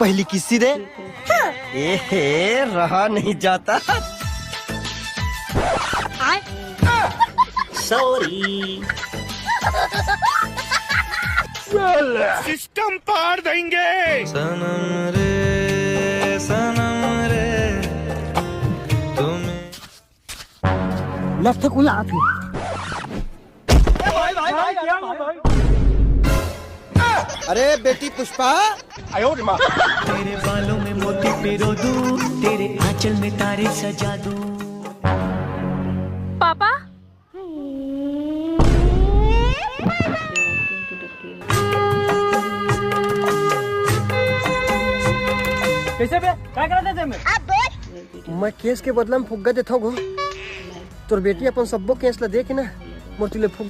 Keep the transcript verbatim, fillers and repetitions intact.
पहली किस्सी दे। ए हे, रहा नहीं जाता। सॉरी। सिस्टम पाड़ देंगे। सनम रे, सनम रे, तुम्हें लगता कोई आके। अरे बेटी पुष्पा। तेरे बालों में मोती पिरो दूं, तेरे आंचल में तारे सजा दूं। पापा। कैसे बे? क्या करत हे? मैं केस के बदला में फुग्गा देथव गो। तोर बेटी अपन सब्बो केस ला दे के ना, मोर तुले फुग